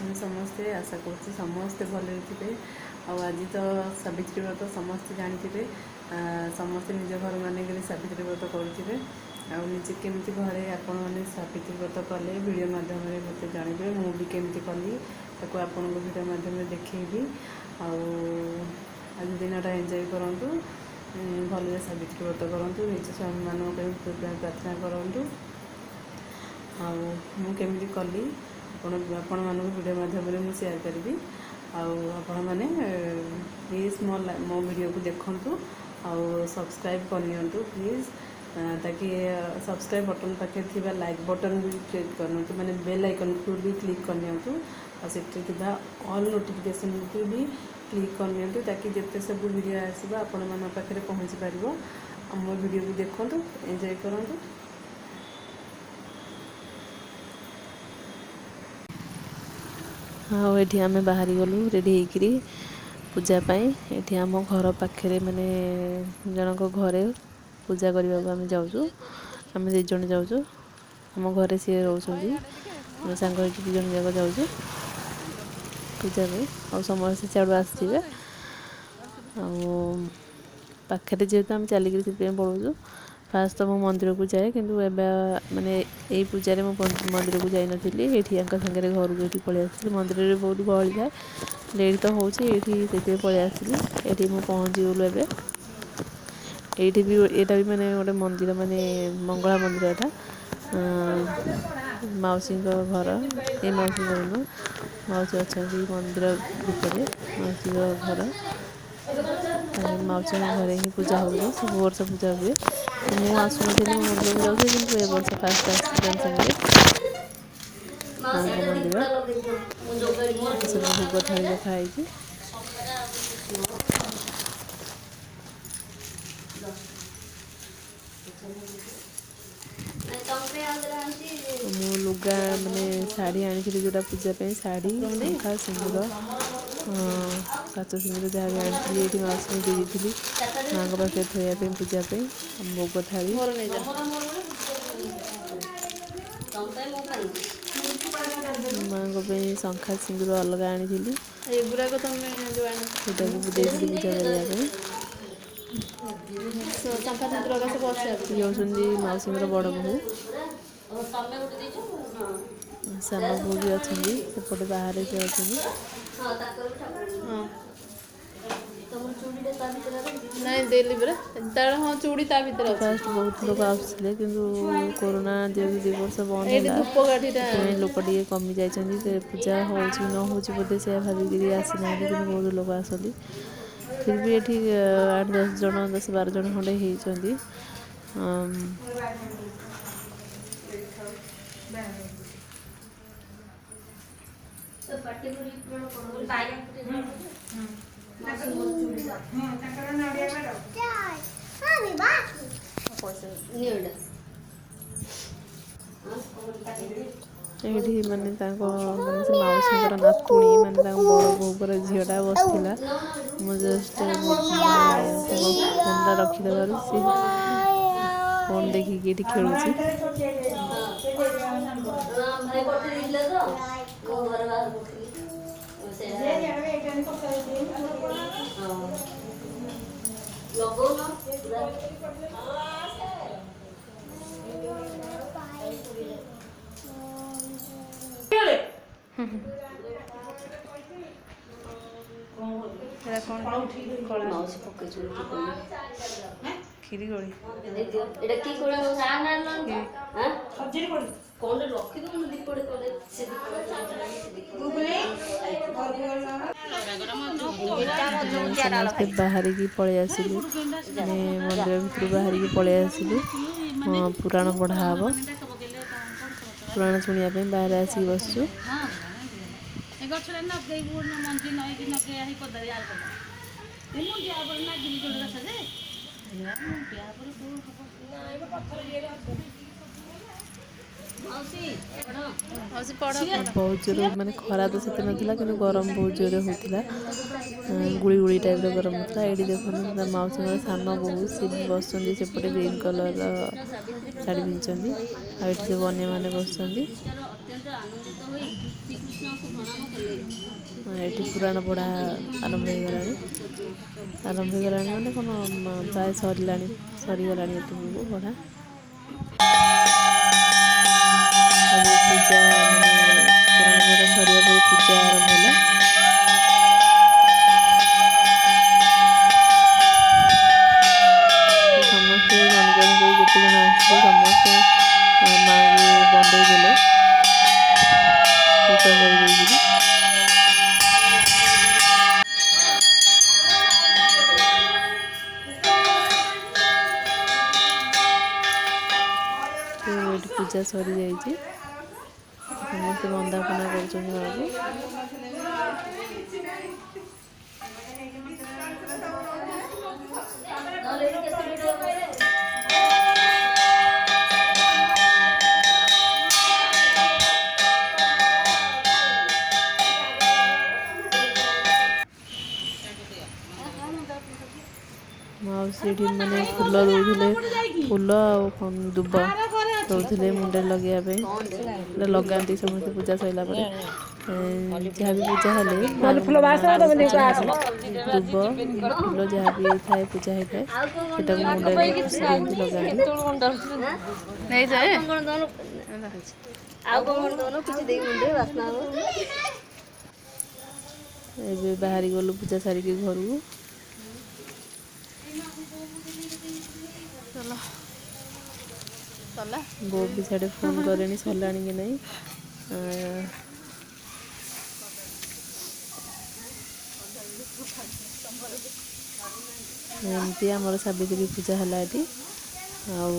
ଅଛନ୍ତି ସମସ୍ତେ? ଆଶା କରୁଛି ସମସ୍ତେ ଭଲରେ ଥିବେ। ଆଉ ଆଜି ତ ସାବିତ୍ରୀ ବ୍ରତ, ସମସ୍ତେ ଜାଣିଥିବେ। ସମସ୍ତେ ନିଜ ଘର ମାନଙ୍କରେ ସାବିତ୍ରୀ ବ୍ରତ କରୁଥିବେ। ଆଉ ନିଜେ କେମିତି ଘରେ ଆପଣମାନେ ସାବିତ୍ରୀ ବ୍ରତ କଲେ, ଭିଡ଼ିଓ ମାଧ୍ୟମରେ ମୋତେ ଜଣାଇବେ। ମୁଁ ବି କେମିତି କଲି, ତାକୁ ଆପଣଙ୍କୁ ଭିଡ଼ିଓ ମାଧ୍ୟମରେ ଦେଖେଇବି। ଆଉ ଆଜି ଦିନଟା ଏନ୍ଜୟ କରନ୍ତୁ, ଭଲରେ ସାବିତ୍ରୀ ବ୍ରତ କରନ୍ତୁ, ନିଜ ସ୍ୱାମୀମାନଙ୍କ ପାଇଁ ପ୍ରାର୍ଥନା କରନ୍ତୁ। ଆଉ ମୁଁ କେମିତି କଲି, ଆପଣମାନଙ୍କୁ ଭିଡ଼ିଓ ମାଧ୍ୟମରେ ମୁଁ ସେୟାର କରିବି। ଆଉ ଆପଣମାନେ ପ୍ଲିଜ୍ ମୋ ଭିଡ଼ିଓକୁ ଦେଖନ୍ତୁ ଆଉ ସବସ୍କ୍ରାଇବ୍ କରିନିଅନ୍ତୁ ପ୍ଲିଜ୍, ତାକି ସବସ୍କ୍ରାଇବ୍ ବଟନ୍ ପାଖରେ ଥିବା ଲାଇକ୍ ବଟନ୍ ବି କ୍ଲିକ୍ କରିନିଅନ୍ତୁ, ମାନେ ବେଲ୍ ଆଇକନ୍କୁ ବି କ୍ଲିକ୍ କରିନିଅନ୍ତୁ, ଆଉ ସେଠି ଥିବା ଅଲ୍ ନୋଟିଫିକେସନ୍କୁ ବି କ୍ଲିକ୍ କରିନିଅନ୍ତୁ, ତାକି ଯେତେ ସବୁ ଭିଡ଼ିଓ ଆସିବ ଆପଣମାନଙ୍କ ପାଖରେ ପହଞ୍ଚି ପାରିବ। ଆଉ ମୋ ଭିଡ଼ିଓକୁ ଦେଖନ୍ତୁ, ଏନ୍ଜୟ କରନ୍ତୁ। ଆଉ ଏଠି ଆମେ ବାହାରି ଗଲୁ ରେଡ଼ି ହେଇକିରି ପୂଜା ପାଇଁ। ଏଠି ଆମ ଘର ପାଖରେ ମାନେ ଜଣଙ୍କ ଘରେ ପୂଜା କରିବାକୁ ଆମେ ଯାଉଛୁ। ଆମେ 2 ଜଣ ଯାଉଛୁ। ଆମ ଘରେ ସିଏ ରହୁଛନ୍ତି, ଆମେ ସାଙ୍ଗ ହେଇକି 2 ଜଣ ଯାକ ଯାଉଛୁ ପୂଜା ପାଇଁ। ଆଉ ସମସ୍ତେ ସିଆଡ଼ୁ ଆସିଥିବେ। ଆଉ ପାଖରେ ଯେହେତୁ ଆମେ ଚାଲିକିରି ସେଥିପାଇଁ ପଳଉଛୁ। ଫାଷ୍ଟ ତ ମୁଁ ମନ୍ଦିରକୁ ଯାଏ, କିନ୍ତୁ ଏବେ ମାନେ ଏଇ ପୂଜାରେ ମୁଁ ମନ୍ଦିରକୁ ଯାଇନଥିଲି। ଏଇଠି ୟାଙ୍କ ସାଙ୍ଗରେ ଘରକୁ ଏଠି ପଳେଇ ଆସିଥିଲି। ମନ୍ଦିରରେ ବହୁତ ଗହଳି ଥାଏ, ଲେଟ୍ ତ ହେଉଛି ଏଇଠି, ସେଥିପାଇଁ ପଳେଇ ଆସିଲି। ଏଇଠି ମୁଁ ପହଞ୍ଚିଗଲୁ ଏବେ। ଏଇଠି ବି ଏଇଟା ବି ମାନେ ଗୋଟେ ମନ୍ଦିର, ମାନେ ମଙ୍ଗଳା ମନ୍ଦିର ଏଇଟା। ମାଉସୀଙ୍କ ଘର, ଏ ମାଉସୀଙ୍କ ନୁହଁ, ମାଉସୀ ଅଛନ୍ତି ମନ୍ଦିର ଭିତରେ, ମାଉସୀଙ୍କ ଘର। ମାଉସୀଙ୍କ ଘରେ ହିଁ ପୂଜା ହେଉଛି, ସବୁ ବର୍ଷ ପୂଜା ହୁଏ। ମୁଁ ଆସୁନଥିଲି, ମୁଁ ମନ୍ଦିରକୁ ଯାଉଥିଲି, କିନ୍ତୁ ଏ ବର୍ଷ ଫାଷ୍ଟ ଆସିଛି ତାଙ୍କ ସାଙ୍ଗରେ ମାଆଙ୍କ ମନ୍ଦିର। ସବୁ ଭୋଗ ଥାଳି ରଖା ହେଇଛି। ମୁଁ ଲୁଗା ମାନେ ଶାଢ଼ୀ ଆଣିଥିଲି, ଯେଉଁଟା ପୂଜା ପାଇଁ, ଶାଢ଼ୀ, ଶଙ୍ଖା, ସିନ୍ଦୁର, କାଚ ସିନ୍ଦୁର ଯାହା ବି ଆଣିଥିଲି ଏଇଠି ମାଉସୀଙ୍କୁ ଦେଇ ଦେଇଥିଲି ମାଆଙ୍କ ପାଖରେ ଥୋଇବା ପାଇଁ ପୂଜା ପାଇଁ। ଭୋଗ ଥାଳି ମାଆଙ୍କ ପାଇଁ ଶଙ୍ଖା ସିନ୍ଦୁର ଅଲଗା ଆଣିଥିଲି, ସେଇଟାକୁ ଦେଇଥିଲି ପୂଜା କରିବା ପାଇଁ। ଇଏ ହେଉଛନ୍ତି ମାଉସୀଙ୍କର ବଡ଼ ବୋହୂ, ସାନ ବୋହୂ ବି ଅଛନ୍ତି ସେପଟେ ବାହାରେ ସେ ଅଛନ୍ତି। ନାଇଁ ଦେଲି ପରା ତାର, ହଁ ଚୁଡ଼ି ତା ଭିତରେ ଅଛି। ଫାଷ୍ଟ ବହୁତ ଲୋକ ଆସୁଥିଲେ, କିନ୍ତୁ କୋରୋନା ଯେହେତୁ 2 ବର୍ଷ ବନ୍ଦ ହେଲା, ସେଥିପାଇଁ ଲୋକ ଟିକେ କମି ଯାଇଛନ୍ତି। ସେ ପୂଜା ହେଉଛି ନ ହେଉଛି ବୋଧେ ସେୟା ଭାବିକିରି ଆସିନାହାନ୍ତି, କିନ୍ତୁ ବହୁତ ଲୋକ ଆସନ୍ତି। ଫିର୍ ବି ଏଠି 8 10 ଜଣ, 10 12 ଜଣ ଖଣ୍ଡେ ହେଇଛନ୍ତି। ଏଇଠି ମାନେ ତାଙ୍କ ମାନେ ସେ ମାଉସୀଙ୍କର ନାତୁଣୀ, ମାନେ ତାଙ୍କ ବଡ଼ ବୋଉଙ୍କର ଝିଅଟା ବସିଥିଲା। ମୁଁ ଜଷ୍ଟ ଫୋନ୍ଟା ରଖିଦେବାରୁ ସେ ଫୋନ୍ ଦେଖିକି ଏଠି ଖେଳୁଛି। କ୍ଷୀରି କୋଳି। ଏଇଟା କି କୋଳି? କଣଟେ ରଖିଦଉନୁ ଦୀପଟେ କଲେ। ସମସ୍ତେ ବାହାରିକି ପଳେଇ ଆସିଲୁ, ମାନେ ମନ୍ଦିର ଭିତରୁ ବାହାରିକି ପଳେଇ ଆସିଲୁ। ପୁରାଣ ପଢ଼ା ହେବ, ପୁରାଣ ଶୁଣିବା ପାଇଁ ବାହାରେ ଆସିକି ବସିଛୁ। ଗଛଟା ନଗେଇବୁ ମଞ୍ଜି ନଇକି ନଗେଇ ହେଇ କଦଳୀ ଆର କଦଳୀ ମୁଣ୍ଡିଆ ଉପରେ ନାଗିଲି ଯୋଡ଼େ ଗଛ ଯେ ମୁଣ୍ଡିଆ ଉପରେ କୋଉ ହବ। ମାଉସୀ ପଢ। ମାଉସୀ ପଢ ପଢ। ବହୁତ ଜୋରେ ମାନେ ଖରା ତ ସେତେ ନଥିଲା, କିନ୍ତୁ ଗରମ ବହୁତ ଜୋରେ ହେଉଥିଲା। ଗୁଳି ଗୁଳି ଟାଇପ୍ର ଗରମ ହେଉଥିଲା। ଏଇଠି ଦେଖନ୍ତୁ, ତା ମାଉସୀଙ୍କର ସାନ ବୋହୂ ସିଏ ବି ବସିଛନ୍ତି ସେପଟେ, ଗ୍ରୀନ୍ କଲର୍ର ଶାଢ଼ୀ ପିନ୍ଧିଛନ୍ତି। ଆଉ ଏଠି ସବୁ ଅନ୍ୟମାନେ ବସିଛନ୍ତି। ଏଠି ପୁରାଣ ପଢ଼ା ଆରମ୍ଭ ହେଇଗଲାଣି। ଆରମ୍ଭ ହେଇଗଲାଣି ମାନେ କ'ଣ, ପ୍ରାୟ ସରିଲାଣି, ସରିଗଲାଣି ଏତେବେଳକୁ ପଢ଼ା। ଏବେ ପୂଜା, ମାନେ ପୁରାଣ ପଢ଼ା ସରିବା ପରେ ପୂଜା ଆରମ୍ଭ ହେଲା। ସମସ୍ତେ ଜଣ ଜଣ କରି ଯେତେ ଜଣ ଆସିଲେ, ସମସ୍ତେ ମାଆଙ୍କୁ ବନ୍ଦେଇ ଦେଲେ ପୁଷ୍ପାଞ୍ଜଳି ଦେଇକିରି। ତ ଏଠି ପୂଜା ସରିଯାଇଛି, ସମସ୍ତେ ବନ୍ଦାପନା କରୁଛନ୍ତି ମାଆକୁ। ମାଉସୀ ଏଠି ମାନେ ଫୁଲ ଦଉଥିଲେ, ଫୁଲ ଆଉ କ'ଣ ଦୁବ ଦଉଥିଲେ ମୁଣ୍ଡରେ ଲଗେଇବା ପାଇଁ। ଏଇଟା ଲଗାନ୍ତି ସମସ୍ତେ ପୂଜା ସରିଲା ପରେ। ଯାହା ବି ପୂଜା ହେଲେ, ମାଆଙ୍କର ପୂଜା ହେଲେ, ଦୁବ ଫୁଲ ଯାହା ବି ଥାଏ, ପୂଜା ହେଇଥାଏ, ସେଟାକୁ ମୁଣ୍ଡରେ ଖୁସି ଦିଅନ୍ତି, ଲଗାନ୍ତି। ନେଇଯାଏ। କଣ ଦଉନୁ? ଆଉ କଣ କଣ ଦଉନୁ? କିଛି ଦେଇ ମୁଣ୍ଡରେ ବାସ୍ନା ହବ। ଏବେ ବାହାରି ଗଲୁ ପୂଜା ସାରିକି ଘରକୁ। ଚାଲ, ସରିଲା। ବୋଉ ବି ସିଆଡ଼େ ଫୋନ୍ କଲେଣି, ସରିଲାଣି କି ନାହିଁ। ଏମିତି ଆମର ସାବିତ୍ରୀ ପୂଜା ହେଲା ଏଠି। ଆଉ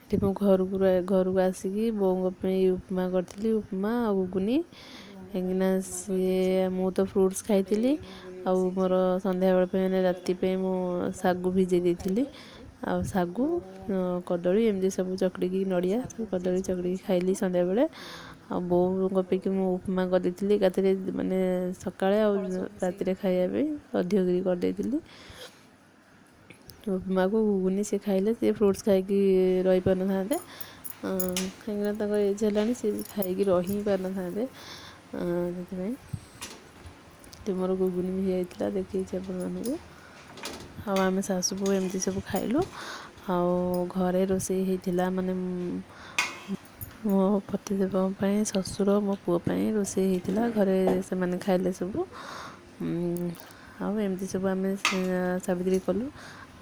ଏଠି ମୁଁ ଘରକୁ ଆସିକି ବୋଉଙ୍କ ପାଇଁ ଉପମା କରିଥିଲି, ଉପମା ଆଉ ଘୁଗୁନି, କାହିଁକିନା ସିଏ, ମୁଁ ତ ଫ୍ରୁଟ୍ସ ଖାଇଥିଲି। ଆଉ ମୋର ସନ୍ଧ୍ୟାବେଳ ପାଇଁ, ମାନେ ରାତି ପାଇଁ ମୁଁ ଶାଗୁ ଭିଜେଇ ଦେଇଥିଲି। ଆଉ ଶାଗୁ, କଦଳୀ ଏମିତି ସବୁ ଚକଡ଼ିକି, ନଡ଼ିଆ ସବୁ କଦଳୀ ଚକଡ଼ିକି ଖାଇଲି ସନ୍ଧ୍ୟାବେଳେ। ଆଉ ବୋଉଙ୍କ ପାଇଁକି ମୁଁ ଉପମା କରିଦେଇଥିଲି ଏକାଥରେ, ମାନେ ସକାଳେ ଆଉ ରାତିରେ ଖାଇବା ପାଇଁ ଅଧିକ କରି କରିଦେଇଥିଲି ଉପମାକୁ ଘୁଗୁନି। ସେ ଖାଇଲେ। ସେ ଫ୍ରୁଟ୍ସ ଖାଇକି ରହିପାରିନଥାନ୍ତେ, କାହିଁକିନା ତାଙ୍କ ଏଜ୍ ହେଲାଣି, ସେ ବି ଖାଇକି ରହି ହିଁ ପାରିନଥାନ୍ତେ ସେଥିପାଇଁ। ମୋର ଘୁଗୁନି ବି ହେଇଯାଇଥିଲା, ଦେଖେଇଛି ଆପଣମାନଙ୍କୁ। ଆଉ ଆମେ ଶାଶୁ ବୋହୂ ଏମିତି ସବୁ ଖାଇଲୁ। ଆଉ ଘରେ ରୋଷେଇ ହେଇଥିଲା, ମାନେ ମୋ ପତିଦେବଙ୍କ ପାଇଁ, ଶ୍ୱଶୁର, ମୋ ପୁଅ ପାଇଁ ରୋଷେଇ ହେଇଥିଲା ଘରେ, ସେମାନେ ଖାଇଲେ ସବୁ। ଆଉ ଏମିତି ସବୁ ଆମେ ସାବିତ୍ରୀ କଲୁ।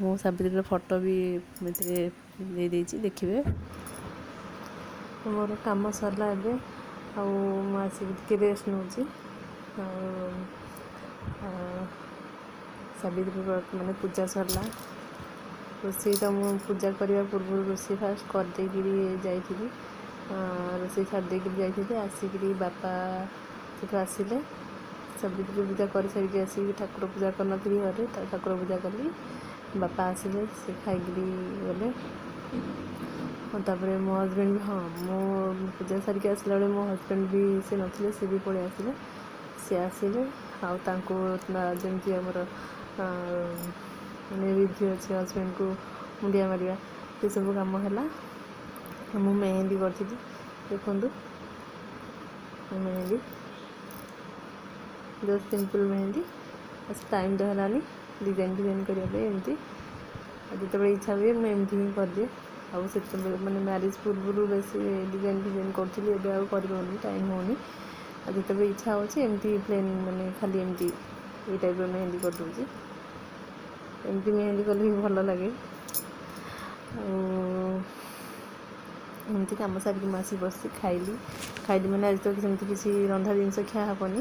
ମୁଁ ସାବିତ୍ରୀର ଫଟୋ ବି ଏଥିରେ ଦେଇଦେଇଛି, ଦେଖିବେ। ମୋର କାମ ସରିଲା ଏବେ, ଆଉ ମୁଁ ଆସିକି ଟିକେ ରେଷ୍ଟ ନେଉଛି। ଆଉ ସାବିତ୍ରୀ ମାନେ ପୂଜା ସରିଲା। ରୋଷେଇ ତ ମୁଁ ପୂଜା କରିବା ପୂର୍ବରୁ ରୋଷେଇ ଫାଷ୍ଟ କରିଦେଇକିରି ଯାଇଥିଲି, ରୋଷେଇ ସାରି ଦେଇକିରି ଯାଇଥିଲି। ଆସିକିରି ବାପା ସେଠୁ ଆସିଲେ, ସାବିତ୍ରୀ ପୂଜା କରିସାରିକି ଆସିକି ଠାକୁର ପୂଜା କରିନଥିଲି ଘରେ, ଠାକୁର ପୂଜା କଲି। ବାପା ଆସିଲେ, ସେ ଖାଇକିରି ଗଲେ। ତାପରେ ମୋ ହଜବେଣ୍ଡ ବି, ହଁ, ମୁଁ ପୂଜା ସାରିକି ଆସିଲା ବେଳେ ମୋ ହଜବେଣ୍ଡ ବି ସେ ନଥିଲେ, ସେ ବି ପଳେଇ ଆସିଲେ। ସେ ଆସିଲେ ଆଉ ତାଙ୍କୁ ଯେମିତି ଆମର ମାନେ ବିଧି ଅଛି, ହଜବେଣ୍ଡକୁ ମୁଣ୍ଡିଆ ମାରିବା, ସେସବୁ କାମ ହେଲା। ମୁଁ ମେହେନ୍ଦି କରିଥିଲି, ଦେଖନ୍ତୁ mehendi, just simple mehendi. Time ତ ହେଲାନି ଡିଜାଇନ୍ ଫିଜାଇନ୍ କରିବା ପାଇଁ ଏମିତି। ଆଉ ଯେତେବେଳେ ଇଚ୍ଛା ହୁଏ ମୁଁ ଏମିତି ହିଁ କରିଦିଏ। ଆଉ ସେତେବେଳେ ମାନେ ମ୍ୟାରେଜ୍ ପୂର୍ବରୁ ବେଶୀ ଡିଜାଇନ୍ ଫିଜାଇନ୍ କରୁଥିଲି, ଏବେ ଆଉ କରିହେଉନି, ଟାଇମ୍ ହେଉନି। ଆଉ ଯେତେବେଳେ ଇଚ୍ଛା ହେଉଛି ଏମିତି ପ୍ଲେନ୍, ମାନେ ଖାଲି ଏମିତି ଏଇ ଟାଇପ୍ର ମେହେନ୍ଦି କରିଦେଉଛି। ଏମିତି ମେହେନ୍ଦି କଲେ ବି ଭଲ ଲାଗେ। ଆଉ ଏମିତି କାମ ସାରିକି ମୁଁ ଆସିକି ବସି ଖାଇଲି। ଖାଇଲି ମାନେ ଆଜି ତ ସେମିତି କିଛି ରନ୍ଧା ଜିନିଷ ଖିଆ ହେବନି।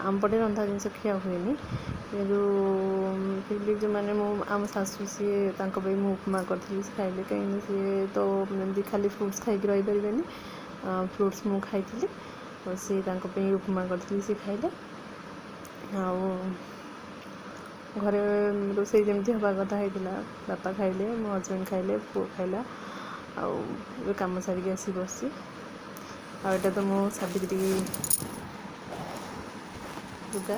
ଆମ ପଟେ ରନ୍ଧା ଜିନିଷ ଖିଆ ହୁଏନି, କିନ୍ତୁ ଫିର୍ ବି ଯେଉଁମାନେ ମୁଁ ଆମ ଶାଶୁ, ସିଏ, ତାଙ୍କ ପାଇଁ ମୁଁ ଉପମା କରିଥିଲି, ସେ ଖାଇଲେ, କାହିଁକିନା ସିଏ ତ ଏମିତି ଖାଲି ଫ୍ରୁଟ୍ସ ଖାଇକି ରହିପାରିବେନି। ଫ୍ରୁଟ୍ସ ମୁଁ ଖାଇଥିଲି, ଆଉ ସିଏ, ତାଙ୍କ ପାଇଁ ଉପମା କରିଥିଲି, ସେ ଖାଇଲେ। ଆଉ ଘରେ ରୋଷେଇ ଯେମିତି ହେବା କଥା ହେଇଥିଲା। ବାପା ଖାଇଲେ, ମୋ ହଜବେଣ୍ଡ ଖାଇଲେ, ପୁଅ ଖାଇଲା। ଆଉ ଏବେ କାମ ସାରିକି ଆସିକି ବସିଛି। ଆଉ ଏଇଟା ତ ମୋ ସାବିତ୍ରୀ ଲୁଗା,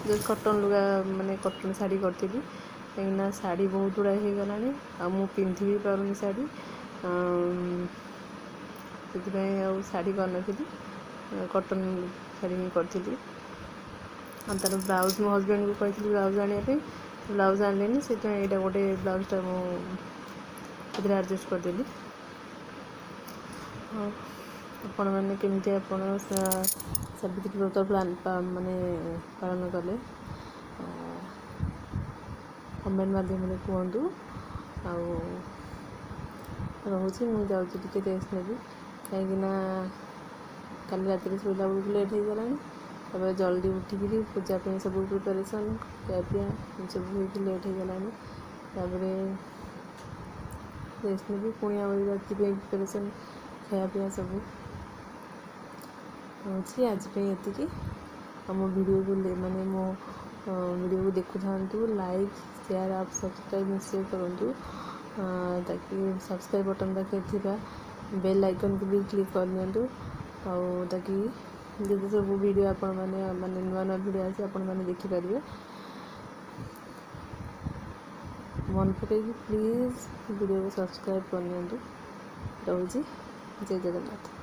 ଯେଉଁ କଟନ୍ ଲୁଗା, ମାନେ କଟନ୍ ଶାଢ଼ୀ କରିଥିଲି, କାହିଁକିନା ଶାଢ଼ୀ ବହୁତ ଗୁଡ଼ାଏ ହେଇଗଲାଣି ଆଉ ମୁଁ ପିନ୍ଧି ବି ପାରୁନି ଶାଢ଼ୀ। ସେଥିପାଇଁ ଆଉ ଶାଢ଼ୀ କରିନଥିଲି, କଟନ୍ ଶାଢ଼ୀ ହିଁ କରିଥିଲି। ଆଉ ତା'ର ବ୍ଲାଉଜ୍, ମୋ ହଜବେଣ୍ଡକୁ କହିଥିଲି ବ୍ଲାଉଜ୍ ଆଣିବା ପାଇଁ, ବ୍ଲାଉଜ୍ ଆଣିଲେନି। ସେଥିପାଇଁ ଏଇଟା ଗୋଟେ ବ୍ଲାଉଜ୍ଟା ମୁଁ ଏଥିରେ ଆଡ଼ଜଷ୍ଟ କରିଦେଲି। ଆଉ ଆପଣମାନେ କେମିତି ଆପଣ ସାବିତ୍ରୀ ବ୍ରତ ପ୍ଲାନ୍ ମାନେ ପାଳନ କଲେ, କମେଣ୍ଟ ମାଧ୍ୟମରେ କୁହନ୍ତୁ। ଆଉ ରହୁଛି, ମୁଁ ଯାଉଛି ଟିକେ ରେଷ୍ଟ ନେବି, କାହିଁକିନା କାଲି ରାତିରେ ଶୋଇଲା ବେଳକୁ ଲେଟ୍ ହେଇଗଲାଣି। ତାପରେ ଜଲ୍ଦି ଉଠିକିରି ପୂଜା ପାଇଁ ସବୁ ପ୍ରିପାରେସନ୍, ଖିଆପିଆ ସବୁ ହେଇକି ଲେଟ୍ ହେଇଗଲାଣି। ତାପରେ ରେଷ୍ଟ ନେବି, ପୁଣି ଆହୁରି ରାତି ପାଇଁ ପ୍ରିପାରେସନ୍, ଖାଇବା ପିଇବା ସବୁ ରହୁଛି। ଆଜି ପାଇଁ ଏତିକି। ଆଉ ମୋ ଭିଡ଼ିଓକୁ, ମାନେ ମୋ ଭିଡ଼ିଓକୁ ଦେଖୁଥାନ୍ତୁ, ଲାଇକ୍, ସେୟାର ଆଉ ସବସ୍କ୍ରାଇବ୍ ନିଶ୍ଚୟ କରନ୍ତୁ, ତାକି ସବସ୍କ୍ରାଇବ୍ ବଟନ୍ ପାଖରେ ଥିବା ବେଲ୍ ଆଇକନ୍କୁ ବି କ୍ଲିକ୍ କରିନିଅନ୍ତୁ, ଆଉ ତାକି ଯେତେ ସବୁ ଭିଡ଼ିଓ ଆପଣମାନେ, ମାନେ ନୂଆ ନୂଆ ଭିଡ଼ିଓ ଆସେ, ଆପଣମାନେ ଦେଖିପାରିବେ। ମନେ ପକାଇକି ପ୍ଲିଜ୍ ଭିଡ଼ିଓକୁ ସବସ୍କ୍ରାଇବ୍ କରିନିଅନ୍ତୁ। ରହୁଛି, ଜୟ ଜଗନ୍ନାଥ।